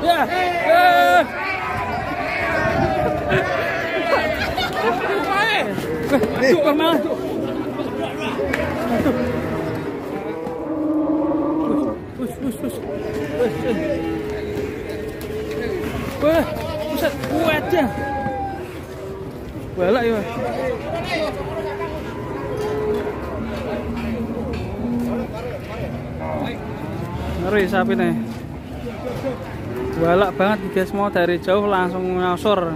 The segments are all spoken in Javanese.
Ya. Aduh, malah. Aduh. Us, us, us. Wah, buset, aja. Balak ya. Ngeri sapi nih. Balak banget guys, mau dari jauh langsung ngosor.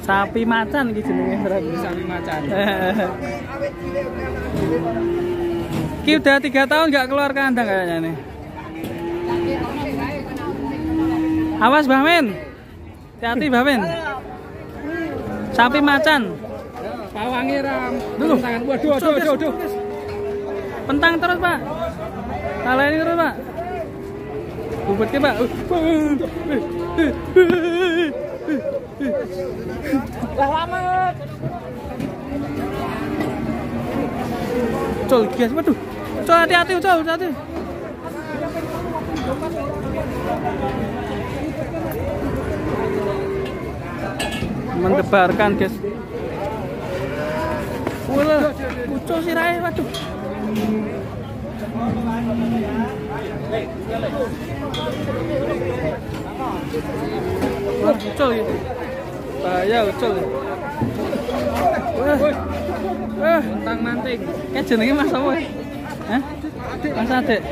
Sapi macan iki jenenge berarti sapi macan. Ki udah 3 tahun nggak keluar kandang kayaknya nih. Awas Mbah Min. Hati-hati Mbah Min. Sapi macan. Pawange ram. Dulu tangan. Waduh, waduh, waduh, waduh. Pentang terus, Pak. Taleni terus, Pak. Bubetke, Pak. Lah lama. Col, guys, waduh. Col, hati-hati, col, hati. Mendebarkan, guys. Wah, ucul sirahe, waduh. Wah, ucul iki. Bahaya ucul. Wah, tentang manting. Kayak jenenge Mas apa? Hah? Mas Adek.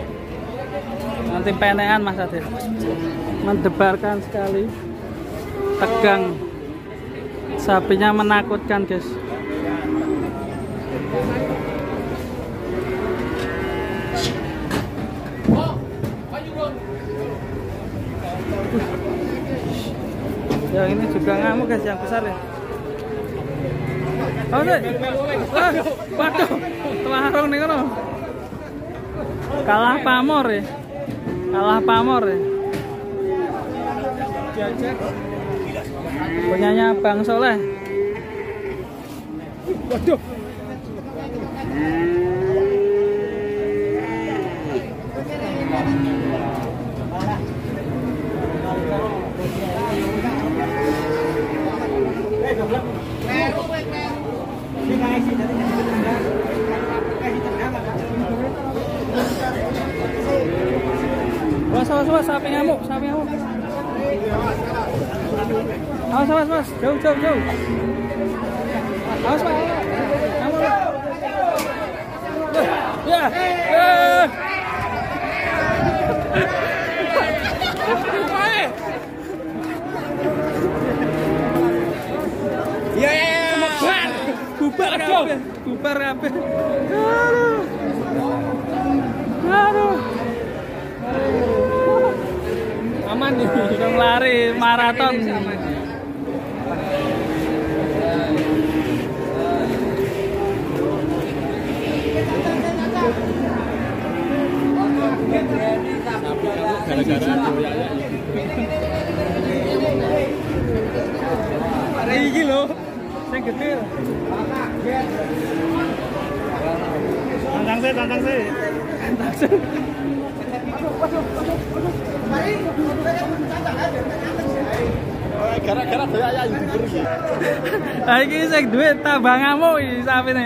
Nanti penean Mas Adek. Mendebarkan sekali. Tegang. Sapinya menakutkan, guys. Yang ini juga ngamuk, guys, yang besar ya. Oh, waduh, telarung nih kono. Kalah pamor ya. Kalah pamor ya. Punyanya Bang Soleh. Waduh. Awas, awas, awas, sapi ngamuk, sapi ngamuk. Awas, awas, awas, jauh, jauh, jauh. Awas, Pak. Ngamuk. Ya. Ya, bubar. Bubar kabeh, bubar kabeh. Aduh. Aduh. Aman nih, dong lari maraton. Gara-gara iki lho, sing gede. Tantang sih, tantang sih. Tantang sih. Gara-gara doyak YouTuber iki. Ha iki sing duwe tambah ngamuk iki sapine.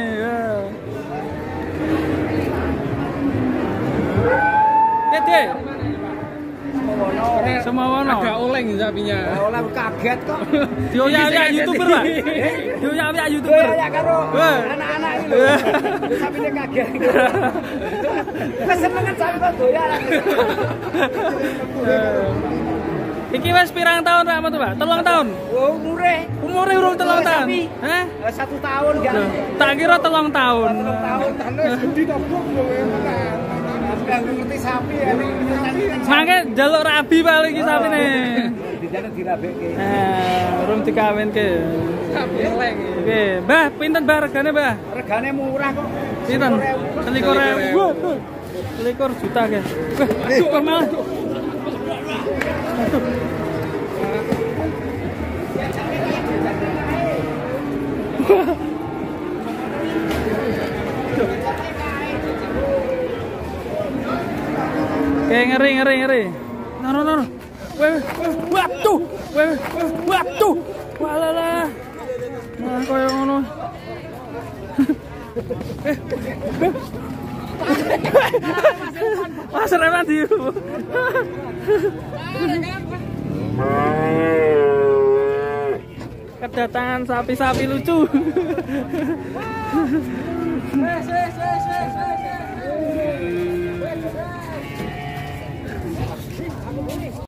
Dede. Semowono. Agak oleng sapinya. Oleng kaget kok. Dioyak-oyak YouTuber, Pak. Dioyak-oyak YouTuber. Dioyak karo anak-anak iki lho. Sapine kaget. Kesenengan sapi kok doyak. Iki wis pirang tahun Pak metu, Pak? 3 tahun. Oh, umure. Umure urung 3 tahun. Hah? 1 tahun enggak. Tak kira 3 tahun. 3 tahun. Wis gedhi to, Bro. Aku ngerti sapi ya. Mangke njaluk rabi paling iki sapine. Dijane dirabekke. Urung dikawinke. Sapi eleng. Oke, Mbah, pinten Mbah regane, Mbah? Regane murah kok. Pinten? 21.000. 21 juta, guys. Wah, malah. Aduh. Oke, ngeri, ngeri, ngeri. Naro, naro. Weh, waduh. Weh, waduh. Walalah. Nah, koyo ngono. Mas Reman di. Kedatangan sapi-sapi lucu.